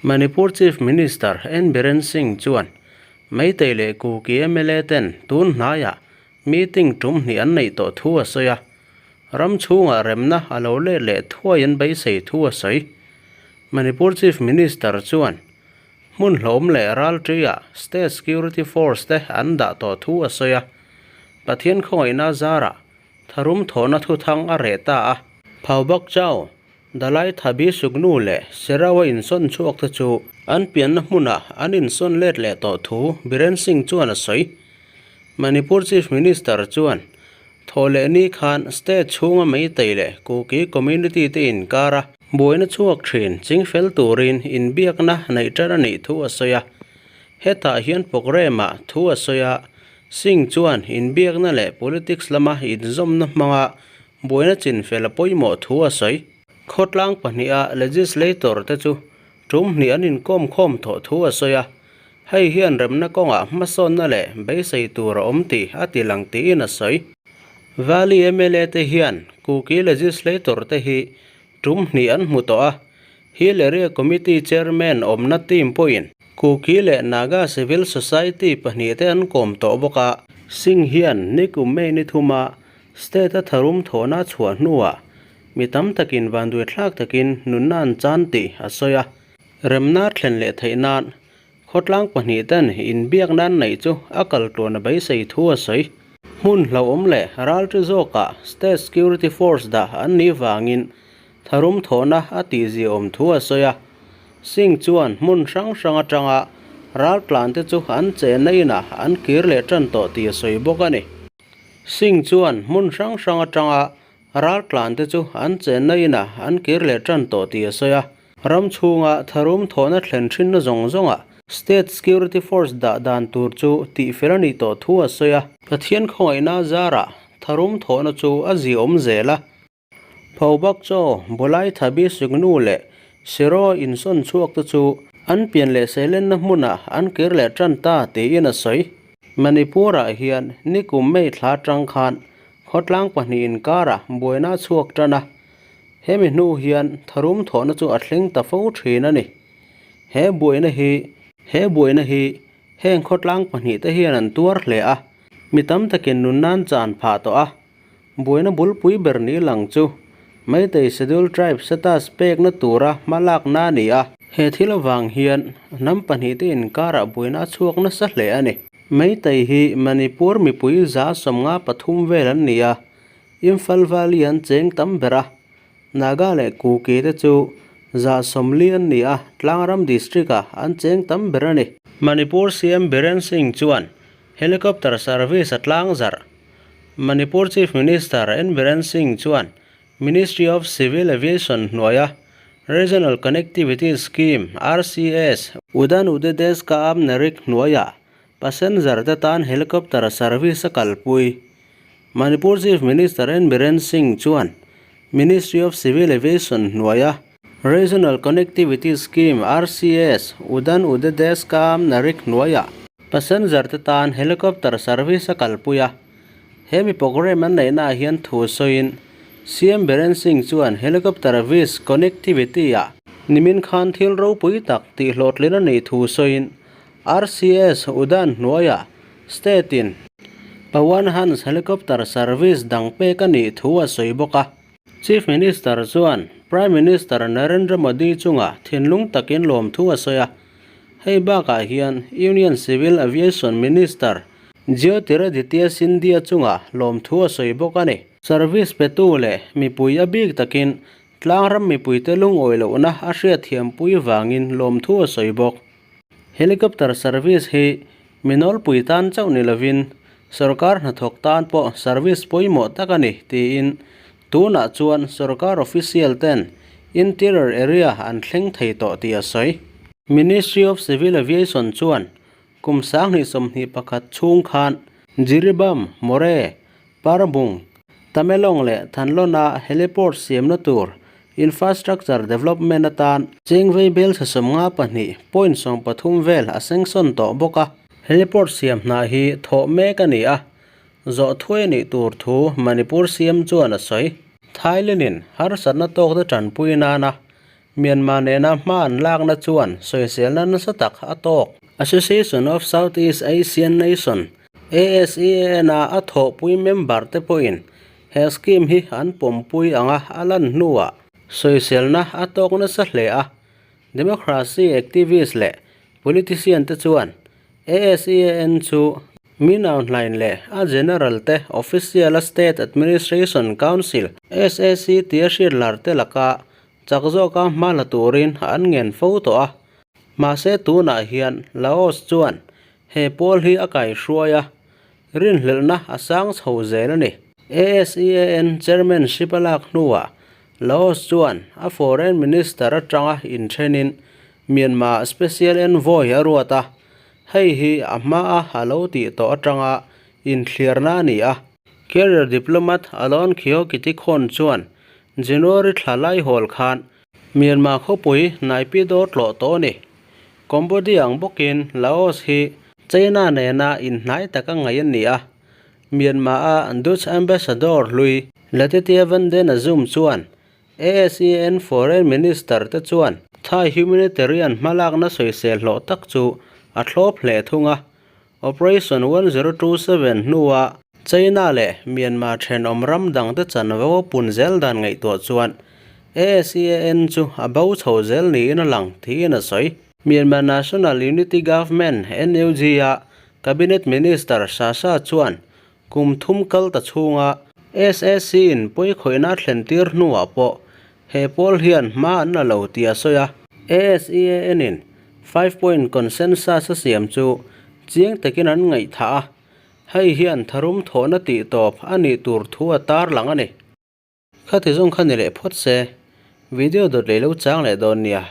Manipur Chief Minister N Biren Singh chuan Meitei leh Kuki mla ten tun hnaiah meeting tum hnih an neih tawh thu a sawi a, ram chhungah remna a lo let leh thuai an beisei thu a sawi. Manipur Chief Minister chuan hmun hlawm leh ralṭiah State Security Force te an dah tawh thu a sawi a, Pathian khawngaihna zarah tharum thawhna thuthang a reh ta a. Phaubak Chau, Dalai Thabi Suknu leh Serawa insawn chhuak te chu an pianna hmunah an insawn let leh tawh thu Biren Singh chuan a sawi. Manipur Chief Minister chuan thaw leh ni khan state chhunga Meitei leh Kuki community te inkara buaina chhuak thin chingfel turin inbiakna neih tan a nih thu a sawi a. Hetah hian programme-ah thu a sawi a, Singh chuan inbiakna leh politics lama inzawmna hmanga buaina chinfel a pawimawh thu a sawi. Khawtlang pahniha legislator te chu tum hnih an inkawm khawm thawh thu a sawi a, hei hian remna kawngah hmasawnna leh beisei tur a awm tih a ti lang tiin a sawi. Valley mla te hian Kuki legislator te hi tum hnih an hmu tawh a, Hill Area Committee Chairman awmna team pawhin Kuki leh Naga Civil Society pahnihte an kawm tawh bawk a. Singh hian nikum May ni thuma State a tharum thawhna chhuah hnuah mi tam takin vanduaithlak takin nunna an chan tih a sawi a. Remna thlen leh theih nan khawtlang pahnih ten inbiak nan neih chu a kal tluan a beisei thu a sawi. Hmun hlauhawm leh ralṭi zawkah State Security Force dah an nih vangin tharum thawhna a tihzia awm thu a sawi a. Singh chuan hmun hrang hrang atanga raltlan te chu an chenna inah an kir leh tan tawh tih a sawi bawk a ni. Singh chuan hmun hrang hrang atanga raltlan te chu an chenna inah an kir leh tan tawh tih a sawi a. Ram chhunga tharum thawhna thlen thinna zawng zawngah State Security Force dah dan tur chu tihfel a nih tawh thu a sawi a. Pathian khawngaihna zarah tharum thawhna chu a ziaawm zel a. Phobak chaw, Bolai Thabi Suknu leh Siro insawn chhuak te chu an pian leh seilenna hmunah an kir leh tan ta tiin a sawi. Manipur-ah hian nikum May thla atang khan khawtlang pahnih inkarah buaina a chhuak tan a, hemi hnu hian tharum thawhna chu a thleng ta fo thin a ni. He buaina hi he buaina hi heng khawtlang pahnih te hian an tuar hle a, mi tam takin nunnan chan phah tawh a. Buaina bulpui ber ni lang chu Meitei Schedule Tribe status pekna tura hma lakna a ni a. He thil avang hian hnam pahnihte inkarah buaina a chhuak nasa hle a ni. Meitei hi Manipur mipui 53 vel an ni a, Imphal Valley an cheng tam ber a. Naga leh Kuki te chu 40 an ni a, Tlangram District-ah an cheng tam ber a ni. Manipur CM Biren Singh chuan helicopter service a tlangzarh. Manipur Chief Minister N Biren Singh chuan Ministry of Civil Aviation hnuaia Regional Connectivity Scheme, RCS, Udan Ude Desh Ka Aam Narik hnuaia passenger te tan helicopter service a kalpui. Manipur Chief Minister N Biren Singh chuan Ministry of Civil Aviation hnuaia Regional Connectivity Scheme, RCS, Udan Ude Desh Ka Aam Narik hnuaia passenger te tan helicopter service a kalpui a. Hemi programme an neihnaah hian thu sawiin CM Biren Singh chuan helicopter vis connectivity ah nimin khan thil ropui tak tih hlawhtlin a nih thu sawiin RCS Udan hnuaiah state in Pawan Hans helicopter service dang pek a nih thu a sawi bawk a. Chief Minister chuan Prime Minister Narendra Modi chungah thinlung takin lawmthu a sawi a. Hei bakah hian Union Civil Aviation Minister Jyotiraditya Scindia chungah lawmthu a sawi bawk a ni. Service petu leh mipui a bik takin tlangram mipuite lungawi lohna a hriatthiampui vangin lawmthu a sawi bawk. Helicopter service hi mi nawlpui tan chauh ni lovin sorkar hnathawk tan pawh service pawimawh tak a ni tiin tunah chuan sorkar official ten interior area an thleng thei tawh tih a sawi. Ministry of Civil Aviation chuan kum 2021 chhung khan Jiribam, Moreh, Parbung, Tamelong leh Thanlawna heliport siamna tur infrastructure development atan chengvei bel thla 52.30 vel a sanction tawh bawk a. Heliport siam hna hi thawh mek a ni a. Zawh thuai a nih tur thu Manipur CM chuan a sawi. Thailand-in harsatna tawkte tanpui nana Myanmar nena hma an lakna chuan sawiselna nasa tak a tawk. Association of Southeast Asian Nation, ASEAN-a a thawhpui member te pawhin he scheme hi an pawmpui anga a lan hnuah sawiselna a tawk nasa hle a. Democracy activist leh politician te chuan ASEAN chu Min Aung Hlaing leh a general te official a State Administration Council, SAC, tia hriat lar te laka chak zawka hma la turin an ngen fo tawh a. Mahse tunah hian Laos chuan he pawl hi a kaihruai a, rinhlelhna a sang chho zel a ni. ASEAN chairmanship a lak hnuah Laos chuan a foreign minister atanga inthenin Myanmar special envoy a ruat a, hei hi a hmaa a lo tih tawh atanga inthliarna a ni a. Career diplomat Alon Khiokitikhon chuan January thla laihawl khan Myanmar khawpui Naypyidaw tlawh tawh a ni. Cambodia ang bawkin Laos hi China nena inhnai taka ngaih a ni a, Myanmar-a Dutch Ambassador hlui Letitia van den Azum chuan ASEAN Foreign Minister te chuan Thai humanitarian hmalakna sawisel hlawh tak chu a thlawp hle thung a. Operation 1027 hnua China leh Myanmar thenawm ram dangte chanvo pun zel dan ngaihtuah chuan ASEAN chu a bo chho zel niin a lang tiin a sawi. Myanmar National Unity Government, NUG, a Cabinet Minister Sasha chuan kum thum kal ta chhunga SAC-in pawikhawihna a thlen tir hnuah pawh he pawl hian hma an la lo tih a sawi a. ASEAN-in Five Point Consensus a siam chu chiang takin an ngaihthah a, hei hian tharum thawhna tihtawp a nih tur thu a tarlang a ni. Khati zawng kha ni leh phawt se, video dawt leh lo chang leh dawn nia.